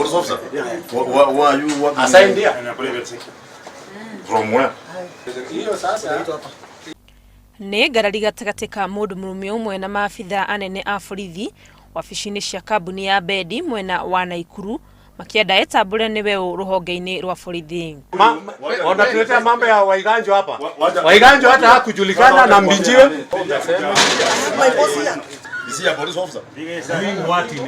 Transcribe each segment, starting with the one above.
Police officer? Why are you working? Assigned here. From where? Nĩ ngarari gatagatĩ ka mũndũ mũrũme ũmwe na maabithaa anene a borithi wabici-inĩ cia kambuni ya Bendi mwena wa Naikuru makĩenda etambũre nĩwe ũ rũhonge-inĩ rwa borithi. Wanatuletea mambo ya Waiganjo hapa. Waiganjo hata hakujulikana na Mbinjiwe. Is he a police officer?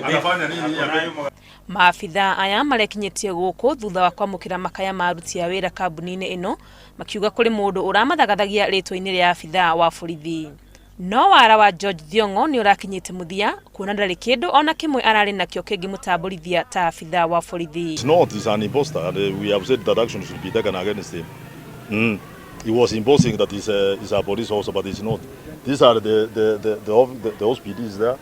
Anafanya nini hapa? Maabithaa aya marekinyĩtie gũkũ thutha wa kwamũkĩra makaya ma aruti a wĩra kambuni-inĩ ĩno makiuga kũrĩ mũndũ ũramathagathagia rĩtwa-inĩ rĩa abithaa wa borithi. No wara wa George Thiong'o nĩ ũrakinyĩte mũthia kuona ndarĩ kĩndũ ona kĩmwe ararĩ nakĩo kĩngĩmũtambũrithia ta abithaa wa borithi. It's not, he's an imposter, and we have said that action should be taken against him. He was imposing that he's a police officer, but he's not. These are the OCPDs there.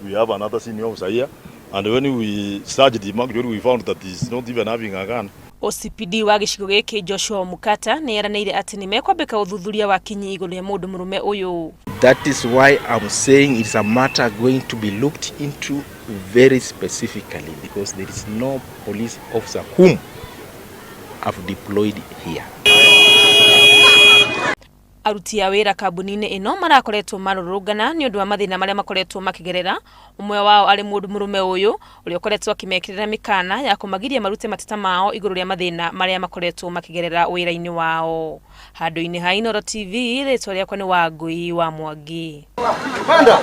We have another senior officer here. And when we searched him, actually we found that he's not even having a gun. OCPD wa gĩcigo gĩkĩ Joshua Mukata nĩ eranĩire atĩ nĩ mekwambĩka ũthuthuria wa kinyi igũrũ rĩa mũndũ mũrũme ũyũ. That is why I'm saying it's a matter going to be looked into very specifically, because there is no police officer whom I've deployed here. Aruti a wĩra kambuni-inĩ ĩno marakoretwo marũrũngana nĩ ũndũ wa mathĩna marĩa makoretwo makĩgerera, ũmwe wao arĩ mũndũ mũrũme ũyũ ũrĩa ũkoretwo akĩmekĩrĩra mĩkana ya kũmagiria marute mateta mao igũrũ rĩa mathĩna marĩa makoretwo makĩgerera wĩra-inĩ wao. Handũ-inĩ ha Inooro TV, rĩtwa rĩakwa nĩ Wangũi wa Mwangi. Panda.